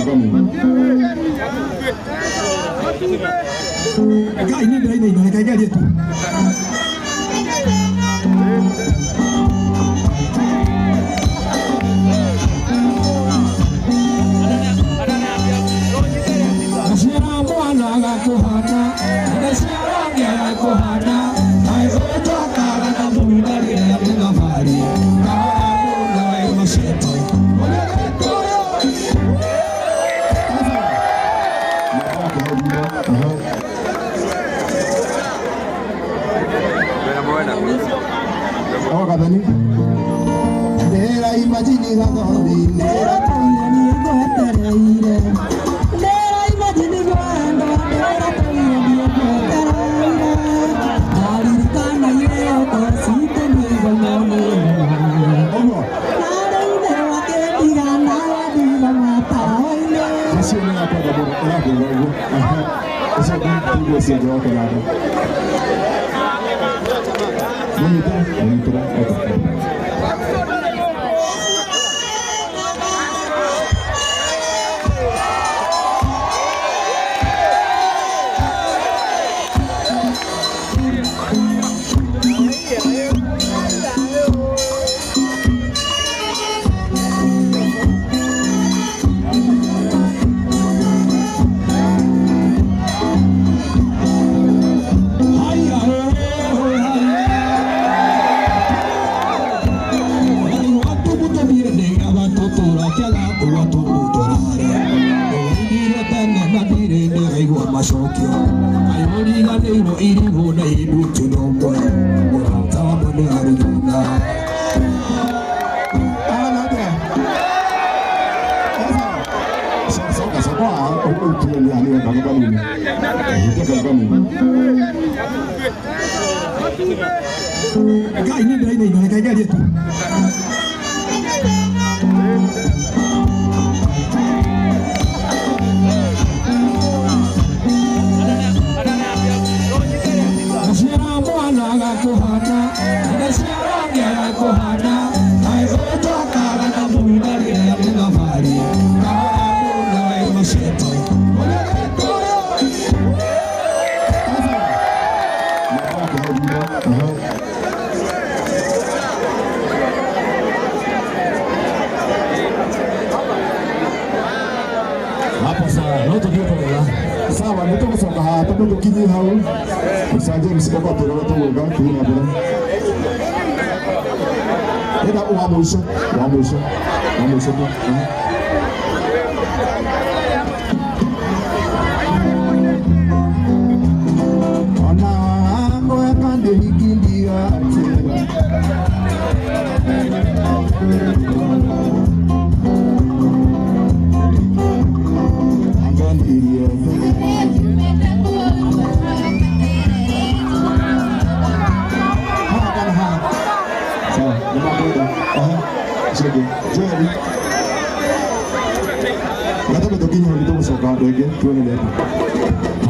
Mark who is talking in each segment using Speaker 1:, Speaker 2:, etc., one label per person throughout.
Speaker 1: Kanini.
Speaker 2: Ngai nĩ ndĩrainaina, reke ngerie tu. Ndaciara mwana agakũhana, ndaciara ũngĩ agakũhana, kaĩ ũtwakaga na mũhuna rĩrĩa mũthabarĩ, kahora mũno wĩ mũceto.
Speaker 1: Awa Gathoni.
Speaker 2: Ndĩra imagine Gathoni, ndĩra
Speaker 3: Ndĩratũire niĩ ngwetereire, ndĩra imagine rwendo, ndĩratũire niĩ ngwetereire, ndaririkana irĩoko citũ nĩgomwo nĩ rũhara.
Speaker 1: Ũguo.
Speaker 3: Na rĩu nĩwakĩndiga nawe ndiga matawa-inĩ.
Speaker 1: Ũcio nĩ akwenda mũno ũrakwenda ũguo. Ũcio nĩ ũcio njoke nake. Mũnyitĩre, mũnyitĩre. Okay.
Speaker 2: Haya, haya. Macokio kaĩ ũriganĩirwo irigũ na indutu no mwe mũrata wa mwene arĩ thutha.
Speaker 1: Soka soka ukieni ani kama kanini. Utaka kanini.
Speaker 2: Ngai nĩ ndĩrainaina, reke ngerie tu. Ndaciara mwana agakũhana, ndaciara ũngĩ agakũhana, kaĩ ũtwakaga na mũhuna rĩrĩa mũthabarĩ, kahora mũno wĩ mũceto.
Speaker 1: Hapo sawa, no tũthiĩte wega. Sawa, nĩ tũgũcoka haha tondũ tũkinyie hau. Musa James oka tũrore tũgũka tũthiĩ na mbere. Ĩna wa mũico, wa mũico, wa mũico tu. Ona ngweka ndĩhikindia atĩra. Anganirie. Haha kana haha. Sawa, nĩ makwenda. Aha. Ũcio Joel. Gatondũ tũkinye hau nĩ tũgũcoka rĩngĩ tuone nĩ atĩa.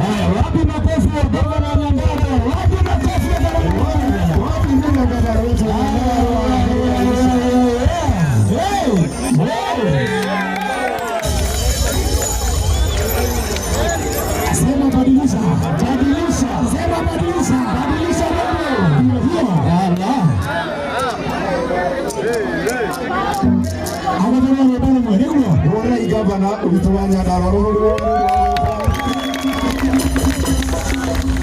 Speaker 2: Haya, wapi makofi ya gavana wa Nyandarua? Wapi makofi ya gavana wa Nyandarua?
Speaker 1: Wapi ndio gavana wetu wa Nyandarua?
Speaker 2: Hey, hey. Sema badilisha, badilisha, sema badilisha, badilisha mambo. Ndio hiyo. Ala. Agavana wa Nyandarua, nĩguo?
Speaker 1: Hũrai gavana witũ wa Nyandarua rũhũri.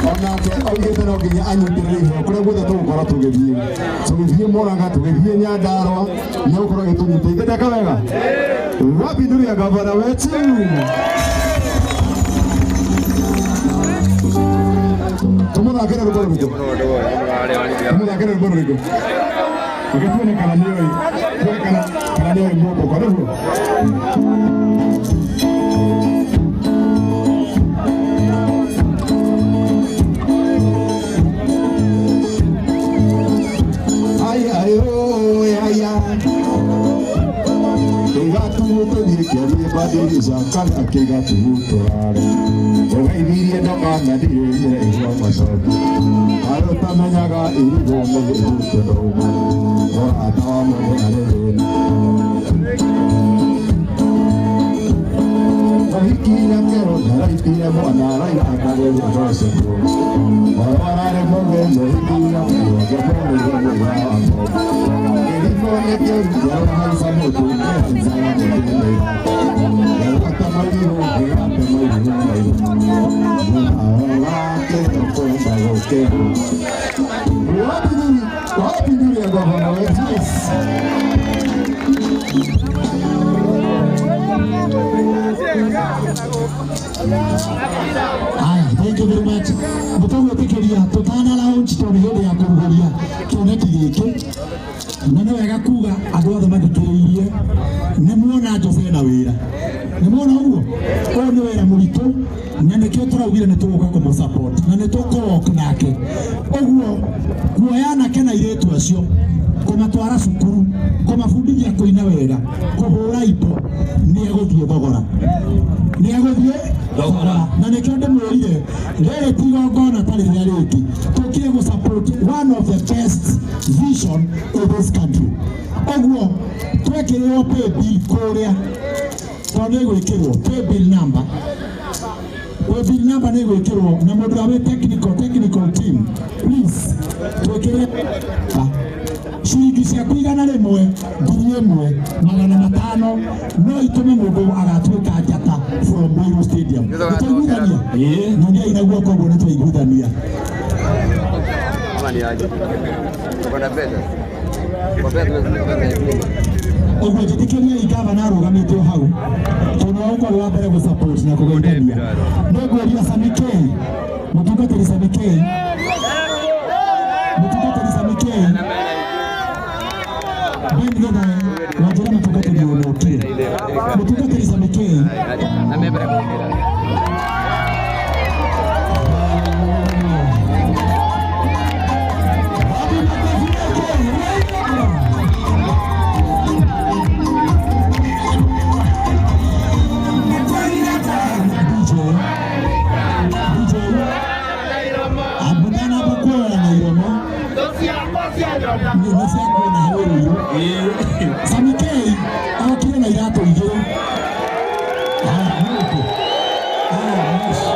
Speaker 1: Onake augĩte no nginya anyitĩrĩre iheo kũrĩa guothe tũgũkorwo tũgĩthiĩ, tũgĩthiĩ Mũrang'a, tũgĩthiĩ Nyandarua, nĩ gũkorwo agĩtũnyita. Ithe ndeka wega. Wapi nduru ya gavana wetu? Tũmũthakĩre rwĩmbo rũrĩkũ? Tũmũthakĩre rwĩmbo rũrĩkũ? Reke tuone kana nĩoĩ, tuone kana nĩoĩ mũmbũko nĩguo. Ai ai oi ai ai. Kĩgatuũ tũthiĩ kĩarie badilisha kana kĩgatuũ tũrare. Ũgeithirie ndokana ndirĩ igua macokio. Arĩa ũtamenyaga irigũ mũthĩ ndũma. Mũrata wa mwene arĩ thĩna. Mũhiki na kĩero ndaraitire mwana araita karĩgocetwo. Orarĩ mũgĩ mũhiki na kĩero ngĩmũrĩre mũgambo. Kĩrimũ nĩ kĩũru kĩero haica mũtũ kĩhaicaga mũtĩ nĩ Ngĩgwata mairũ ngĩgwata mairũ mairũ. Mũnaoga kĩro kwenda gũkĩra. Wapi nduri? Wapi nduri ya gavana wetu? Yes.
Speaker 2: Aya, thank you very much. Mũtũgwĩtĩkĩria tũtana launch tondũ hĩndĩ ya kũrugũria kĩoneki gĩkĩ na nĩ wega kuga andũ othe mathikĩrĩirie nĩ muona Jose na wĩra nĩ muona ũguo ũyũ nĩ wĩra mũritũ na nĩkĩo tũraugire nĩ tũgũka kũmũ support na nĩ tũkũwalk nake ũguo kuoya anake na airĩtu acio kũmatwara cukuru kũmabundithia kũina wega kũhũra indo nĩ egũthiĩ thogora nĩ egũthiĩ thogora na nĩkĩo ndĩmwĩrire rĩrĩ ti igongona ta rĩrĩa rĩngĩ tũkire gũ support one of the best vision in this country ũguo twekĩrĩrwo pay bill kũrĩa tondũ nĩ ĩgwĩkĩrwo pay bill number pay bill number nĩ ĩgwĩkĩrwo na mũndũ ũrĩa wĩ technical technical team please twĩkĩre ciringi ciaku 100,500 no itũme mũndũ agatuĩka njata from Ruiru Stadium. Nĩtwaiguithania? Nyonia ina guoko ũguo nĩtwaiguithania.
Speaker 4: Ama ni aje? Uko na pesa? Kwa pesa tumesema.
Speaker 2: Ũguo njĩtĩkĩriai gavana arũgamĩte o hau tondũ wa gũkorwo wa mbere gũ support na kũgeithania. Nĩ ngũria Sami K, mũtungatĩri Sami K, mũtungatĩri Sami K, Ben Githae, wanjĩra mũtungatĩri ũyũ nĩokire. Mũtungatĩri Sami K,
Speaker 4: Na mimi bila kuingia.
Speaker 2: Wapi makofi yake? DJ, DJ, abunana bakwera na iromo nĩ cia kuona harĩ Ruiru. Sami K okire na iratũ igĩrĩ. Haya, nĩ ũkũ. Haya, nice.